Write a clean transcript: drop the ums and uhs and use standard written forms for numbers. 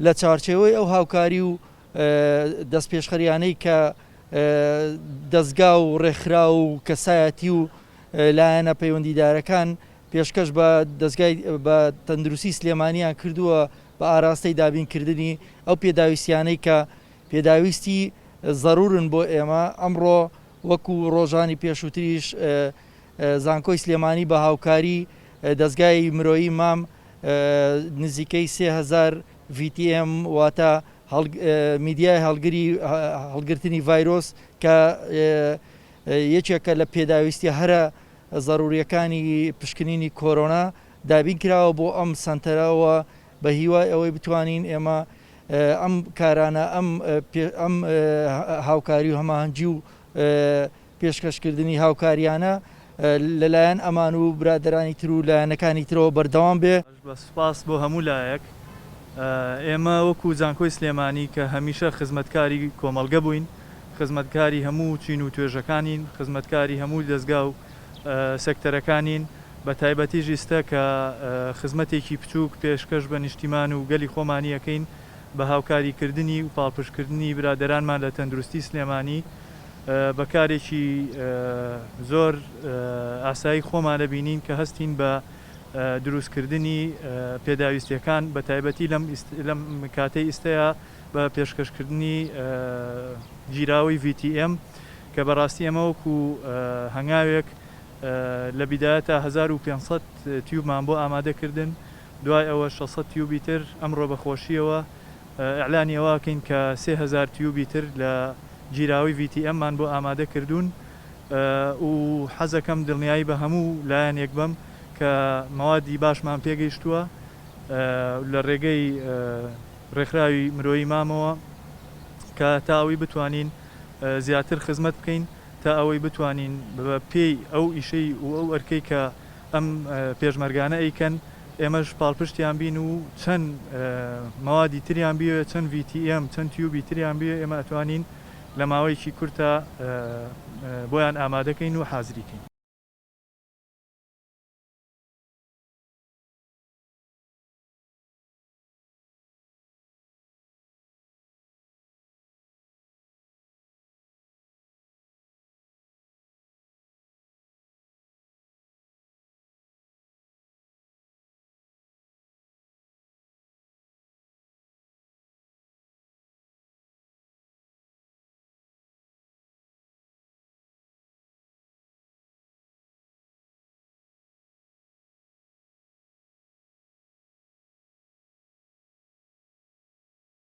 لە چوارچێوەی ئەو هاوکاری و دەستپێشخەریانەی کە دەزگا و ڕێکخراو و کەسایەتی و لایەنە پەیوەندیدارەکان پێشکەش بە دەزگای بە تەندروستی سلێمانیان کردووە بە ئاراستەی دابینکردنی ئەو پێداویستیانەی کە پێداویستی زەرورن بۆ ئێمە ئەمڕۆ وەکو ڕۆژانی پێشووتریش زانکۆی سلێمانی بە هاوکاری دەزگای مرۆیی مام نزیکەی 3000 VTM واتە میدیای هەڵگری هەڵگرتنی ڤایرۆس کە یەکێکە لە پێداویستیە هەرە زەروریەکانی پشکنینی کۆرۆنا دابین کراوە بۆ ئەم سەنتەرە و بە هیوای ئەوەی بتوانین ئێمە ئەم کارانە ئەم ئەم هاوکاری و هەماهەنگی و پێشکەشکردنی هاوکاریانە لەلایەن ئەمان و برادەرانی تر و لایەنەکانی ترەوە بەردەوام بێ. بە سوپاس بۆ هەموو لایەک، ئێمە وەکو زانکۆی سلێمانی کە هەمیشە خزمەتکاری کۆمەڵگە بووین، خزمەتکاری هەموو چین و توێژەکانین، خزمەتکاری هەموو دەزگا و سێکتەرەکانین، بە تایبەتیش ئیستە کە خزمەتێکی بچووک پێشکەش بە نیشتیمان و گەلی خۆمانی ئەکەین بە هاوکاریکردنی و پاڵپشتکردنی برادەرانمان لە تەندروستی سلێمانی بە کارێکی زۆر ئاسایی خۆمان ئەبینین کە هەستین بە دروستکردنی پێداویستیەکان بە تایبەتی لەم لەم کاتەی ئیستەیا بە پێشکەشکردنی گیراوەی VTM کە بەڕاستی ئێمە وەکو هەنگاوێک لە بیدایەتا 1500 تیوبمان بۆ ئامادە کردن دوای ئەوە 600 تیوبی تر ئەمڕۆ بە خۆشیەوە ئیعلانی ئەوە ئەکەین کە 3000 تیوبی تر لە گیراوەی VTM مان بۆ ئامادە کردوون و حەزەکەم دڵنیایی بە هەموو لایەنێک بەم کە مەوادی باشمان پێگەیشتووە لە ڕێگەی ڕێکخراوی مرۆیی مامەوە کە تا ئەوەی بتوانین زیاتر خزمەت بکەین تا ئەوەی بتوانین بە پێی ئەو ئیشەی و ئەو ئەرکەی کە ئەم پێشمەرگانە ئەیکەن ئێمەش پاڵپشتیان بین و چەند مەوادی تریان بیەوێت چەند VTM چەند تیوبی تریان بیەوێت ئێمە ئەتوانین لە ماوەیەکی کورتا بۆیان ئامادەکەین و حازری کەین.